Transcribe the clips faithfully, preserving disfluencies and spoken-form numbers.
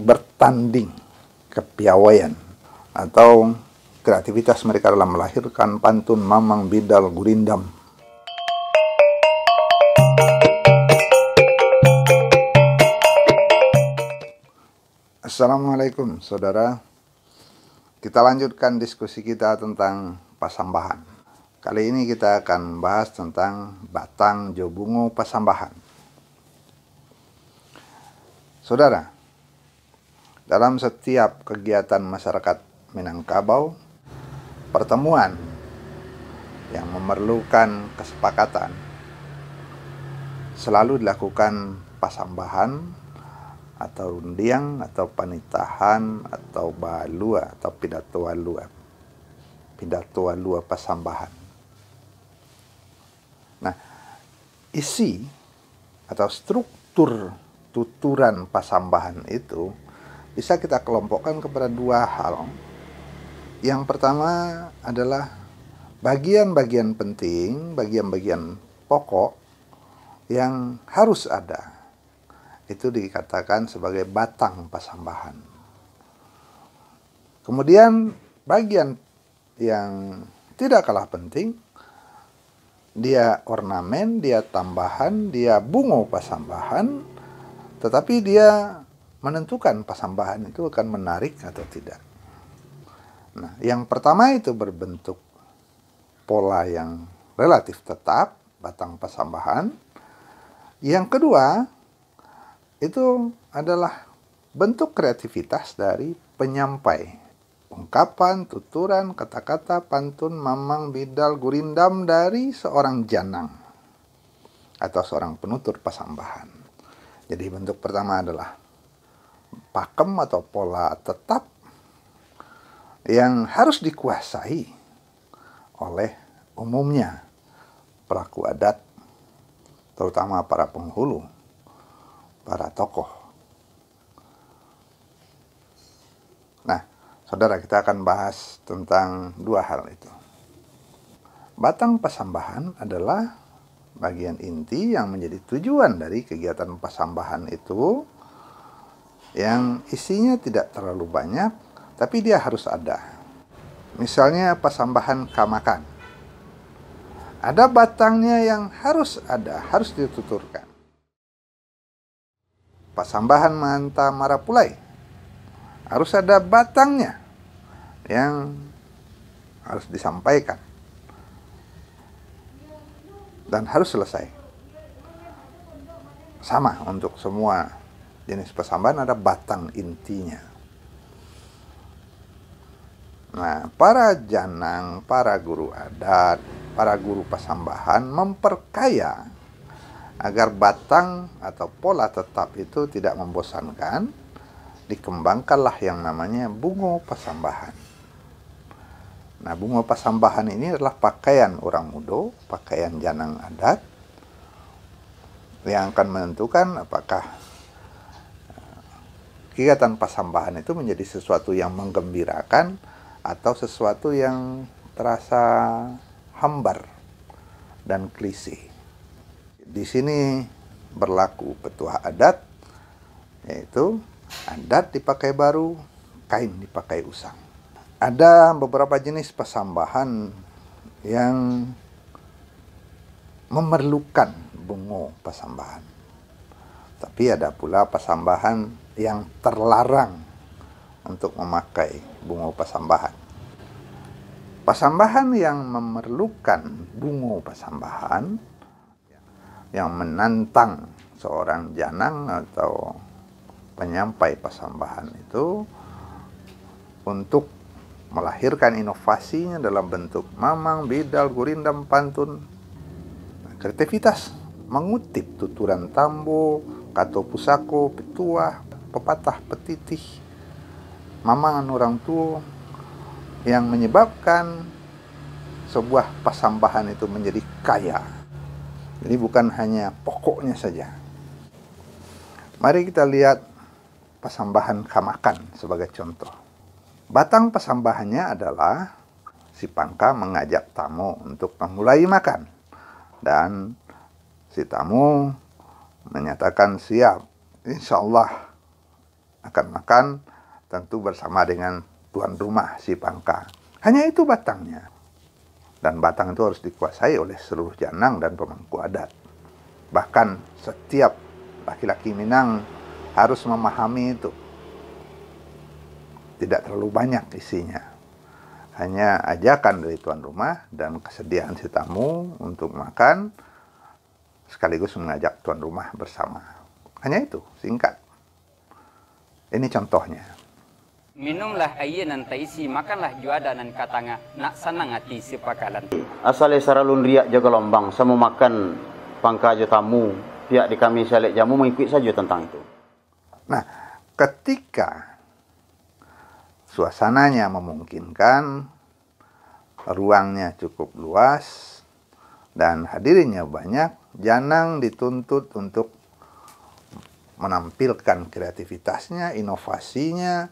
bertanding kepiawaian atau kreativitas mereka dalam melahirkan pantun, mamang, bidal, gurindam. Assalamualaikum, saudara. Kita lanjutkan diskusi kita tentang pasambahan. Kali ini kita akan bahas tentang batang jo bungo pasambahan. Saudara, dalam setiap kegiatan masyarakat Minangkabau, pertemuan yang memerlukan kesepakatan selalu dilakukan pasambahan atau rundiang atau panitahan atau baalua atau pidato alua, pidato alua pasambahan. Nah, isi atau struktur tuturan pasambahan itu bisa kita kelompokkan kepada dua hal. Yang pertama adalah bagian-bagian penting, bagian-bagian pokok yang harus ada. Itu dikatakan sebagai batang pasambahan. Kemudian bagian yang tidak kalah penting, dia ornamen, dia tambahan, dia bungo pasambahan, tetapi dia menentukan pasambahan itu akan menarik atau tidak. Nah, yang pertama itu berbentuk pola yang relatif tetap, batang pasambahan. Yang kedua, itu adalah bentuk kreativitas dari penyampai. Ungkapan, tuturan, kata-kata, pantun, mamang, bidal, gurindam dari seorang janang atau seorang penutur pasambahan. Jadi bentuk pertama adalah pakem atau pola tetap yang harus dikuasai oleh umumnya pelaku adat, terutama para penghulu, para tokoh. Nah, saudara, kita akan bahas tentang dua hal itu. Batang pasambahan adalah bagian inti yang menjadi tujuan dari kegiatan pasambahan itu, yang isinya tidak terlalu banyak, tapi dia harus ada. Misalnya pasambahan kamakan. Ada batangnya yang harus ada, harus dituturkan. Pasambahan maanta marapulai. Harus ada batangnya yang harus disampaikan dan harus selesai. Sama untuk semua jenis pasambahan, ada batang intinya. Nah, para janang, para guru adat, para guru pasambahan memperkaya agar batang atau pola tetap itu tidak membosankan, dikembangkanlah yang namanya bungo pasambahan. Nah, bungo pasambahan ini adalah pakaian urang mudo, pakaian janang adat, yang akan menentukan apakah, eh, kegiatan pasambahan itu menjadi sesuatu yang menggembirakan atau sesuatu yang terasa hambar dan klise. Di sini berlaku petuah adat, yaitu adat dipakai baru, kain dipakai usang. Ada beberapa jenis pasambahan yang memerlukan bungo pasambahan. Tapi ada pula pasambahan yang terlarang untuk memakai bungo pasambahan. Pasambahan yang memerlukan bungo pasambahan, yang menantang seorang janang atau penyampai pasambahan itu untuk melahirkan inovasinya dalam bentuk mamang, bidal, gurindam, pantun. Kreativitas mengutip tuturan tambo, kato pusako, petuah, pepatah, petitih, mamangan orang tuo yang menyebabkan sebuah pasambahan itu menjadi kaya. Jadi bukan hanya pokoknya saja. Mari kita lihat pasambahan kamakan sebagai contoh. Batang pasambahannya adalah si pangka mengajak tamu untuk memulai makan. Dan si tamu menyatakan siap. Insya Allah Makan-makan tentu bersama dengan tuan rumah si pangka. Hanya itu batangnya. Dan batang itu harus dikuasai oleh seluruh janang dan pemangku adat. Bahkan setiap laki-laki Minang harus memahami itu. Tidak terlalu banyak isinya. Hanya ajakan dari tuan rumah dan kesediaan si tamu untuk makan, sekaligus mengajak tuan rumah bersama. Hanya itu, singkat. Ini contohnya. Minumlah aia nan taisi, makanlah juada nan ka tangah, nak sanang ati sapakalan. Asale saralun riak jo galombang, samo makan pangka jo tamu, pihak di kami si alek jamu mangikuik sajo tantang itu. Nah, ketika suasananya memungkinkan, ruangnya cukup luas, dan hadirinnya banyak, janang dituntut untuk menampilkan kreativitasnya, inovasinya,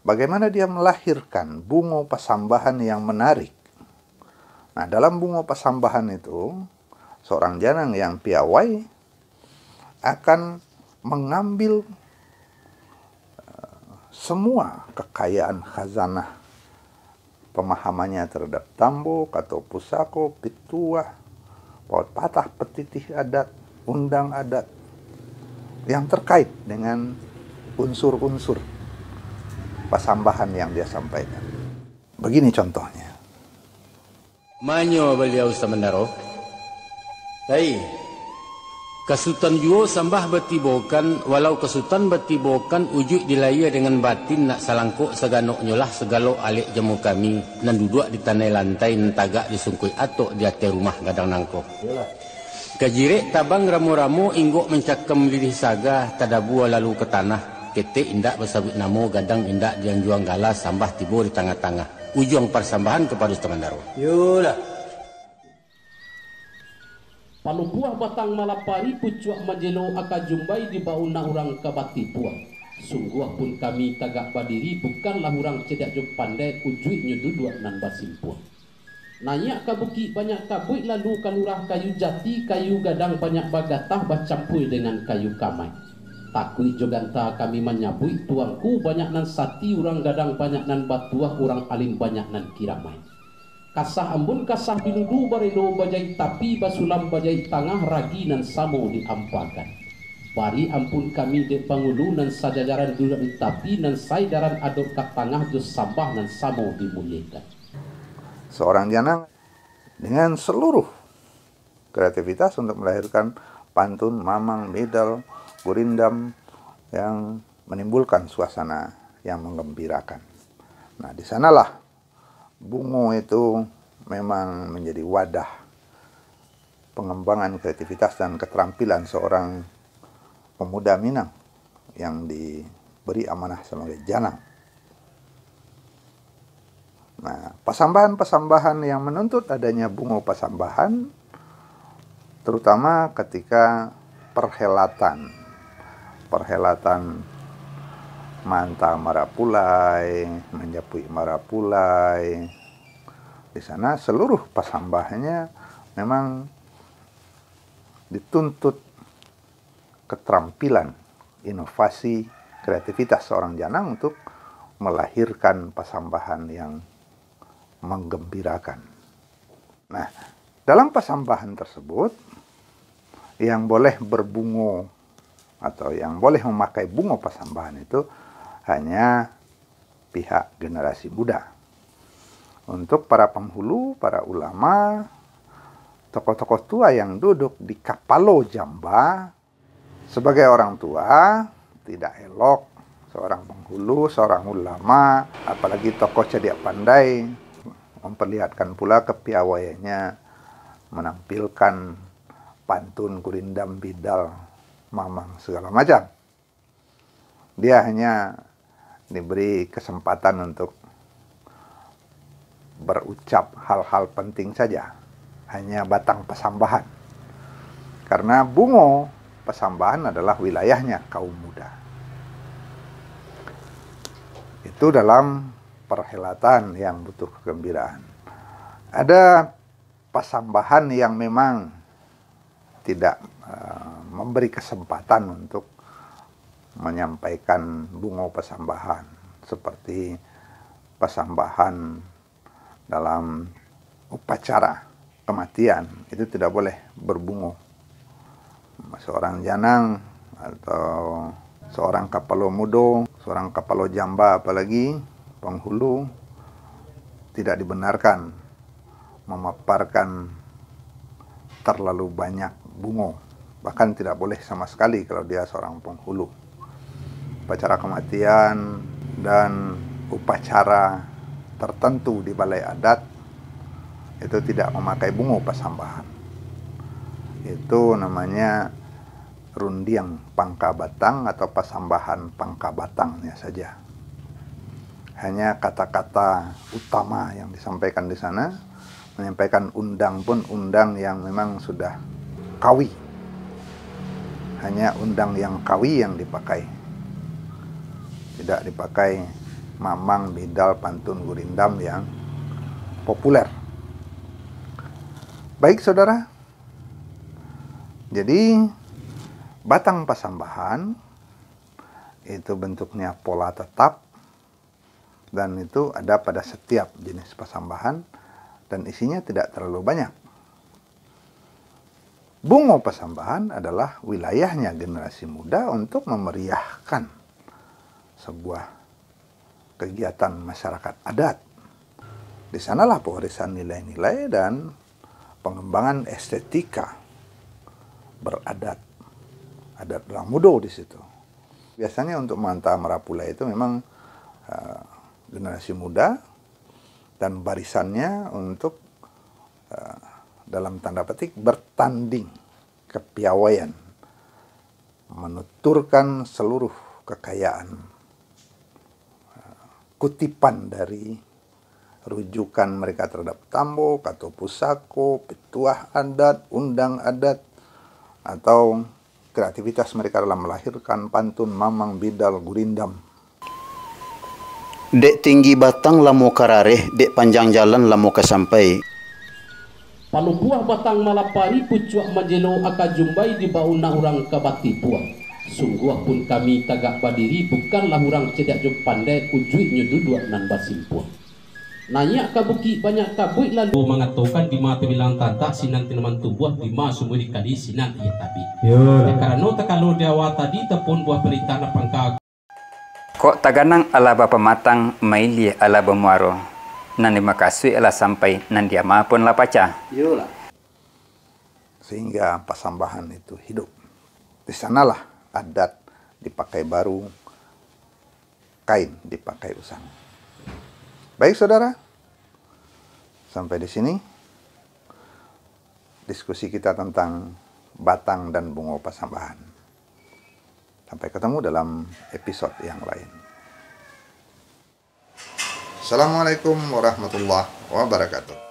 bagaimana dia melahirkan bungo pasambahan yang menarik. Nah, dalam bungo pasambahan itu, seorang janang yang piawai akan mengambil eh, semua kekayaan khazanah pemahamannya terhadap tambo, kato pusako, pituah, paut patah, petitih adat, undang adat yang terkait dengan unsur-unsur pasambahan yang dia sampaikan. Begini contohnya. Manyo baliau sabandaro. Hai, kasutan juo sambah batibokan, walau kasutan batibokan ujuik di layie dengan batin nak salangkok saganoknyolah sagalo alek jamu kami nan duduak di tanai lantai nan tagak di sungkuik atok di ateh rumah gadang nangko. Kajirek tabang ramo-ramo inggok mancakam lilih saga tadabua lalu ka tanah, ketek indak basabuik namo, gadang indak dianjuang gala, sambah tibo di tangah-tangah. Ujuang parsambahan kapado Sabandaro. Yolah. Palobuah batang malapari pucuak majelo aka jumbai di baunak urang ka batipuah. Sungguah pun kami tagak badiri bukanlah urang cadiak jo pandai ujuiknyo duduak nan basimpuah. Naiak ka bukik banyak kabuik lalu ka lurah kayu jati kayu gadang banyak bagatah bacampua dengan kayu kamai. Takuik jo ganta kami manyabuik tuangku banyak nan sati urang gadang banyak nan batuah urang alim banyak nan kiramai. Kasah ambun kasah biludu barelo bajaik tapi basulam bajaik tangah ragi nan samo diampakan. Bari ampun kami dek pangulu nan sajajaran duduak di tapi nan saidaran adok ka tangah jo sambah nan samo dimuliekan. Seorang janang dengan seluruh kreativitas untuk melahirkan pantun, mamang, midal, gurindam yang menimbulkan suasana yang menggembirakan. Nah, di sanalah bungo itu memang menjadi wadah pengembangan kreativitas dan keterampilan seorang pemuda Minang yang diberi amanah sebagai janang. Nah, pasambahan-pasambahan yang menuntut adanya bungo pasambahan, terutama ketika perhelatan, perhelatan manta marapulai, manjapuik marapulai. Di sana seluruh pasambahannya memang dituntut keterampilan, inovasi, kreativitas seorang janang untuk melahirkan pasambahan yang menggembirakan. Nah, dalam pasambahan tersebut, yang boleh berbungo atau yang boleh memakai bungo pasambahan itu hanya pihak generasi muda. Untuk para penghulu, para ulama, tokoh-tokoh tua yang duduk di kapalo jamba, sebagai orang tua, tidak elok seorang penghulu, seorang ulama, apalagi tokoh cadiak pandai memperlihatkan pula kepiawaiannya menampilkan pantun, gurindam, bidal, mamang, segala macam. Dia hanya diberi kesempatan untuk berucap hal-hal penting saja, hanya batang pasambahan. Karena bungo pasambahan adalah wilayahnya kaum muda. Itu dalam perhelatan yang butuh kegembiraan. Ada pasambahan yang memang tidak uh, memberi kesempatan untuk menyampaikan bungo pasambahan, seperti pasambahan dalam upacara kematian, itu tidak boleh berbungo. Seorang janang atau seorang kapalo mudo, seorang kapalo jamba, apalagi penghulu, tidak dibenarkan memaparkan terlalu banyak bungo. Bahkan tidak boleh sama sekali kalau dia seorang penghulu. Upacara kematian dan upacara tertentu di balai adat itu tidak memakai bungo pasambahan. Itu namanya rundiang pangka batang atau pasambahan pangka batangnya saja. Hanya kata-kata utama yang disampaikan di sana, menyampaikan undang pun undang yang memang sudah kawi. Hanya undang yang kawi yang dipakai. Tidak dipakai mamang, bidal, pantun, gurindam yang populer. Baik, saudara. Jadi, batang pasambahan itu bentuknya pola tetap, dan itu ada pada setiap jenis pasambahan, dan isinya tidak terlalu banyak. Bungo pasambahan adalah wilayahnya generasi muda untuk memeriahkan sebuah kegiatan masyarakat adat. Di sanalah pewarisan nilai-nilai dan pengembangan estetika beradat, adat urang mudo di situ. Biasanya untuk manta marapulai itu memang, eh, generasi muda, dan barisannya untuk, eh, dalam tanda petik, bertanding kepiawaian, menuturkan seluruh kekayaan, eh, kutipan dari rujukan mereka terhadap tambo, kato pusako, pituah adat, undang adat, atau kreativitas mereka dalam melahirkan pantun, mamang, bidal, gurindam. Dek tinggi batang lamo ka rareh, dek panjang jalan lamo ka sampai. Palo buah batang malapari, pucuak manjelo aka jumbai, di baunah urang ka batipuah. Sungguah pun kami tagak badiri, bukanlah urang cadiak jo pandai, ujuiknyo duduak nan basimpuah. Naiak ka bukik banyak kabuik, lalu mangatokan, di ma tabilang tantak, sinan tanaman tumbuah, di ma sumua dikali, sinan iyo tabik. Iyolah. Dek karano takalo di awa tadi, tapuan buah panitahan pangka. Kok taganang alah bapamatang, mailia alah bamuaro, nan dimakasuik alah sampai, nan diama pun lah pacah. Iyolah. Sehingga pasambahan itu hidup. Di sanalah adat dipakai baru, kain dipakai usang. Baik, saudara, sampai di sini diskusi kita tentang batang dan bungo pasambahan. Sampai ketemu dalam episode yang lain. Assalamualaikum warahmatullahi wabarakatuh.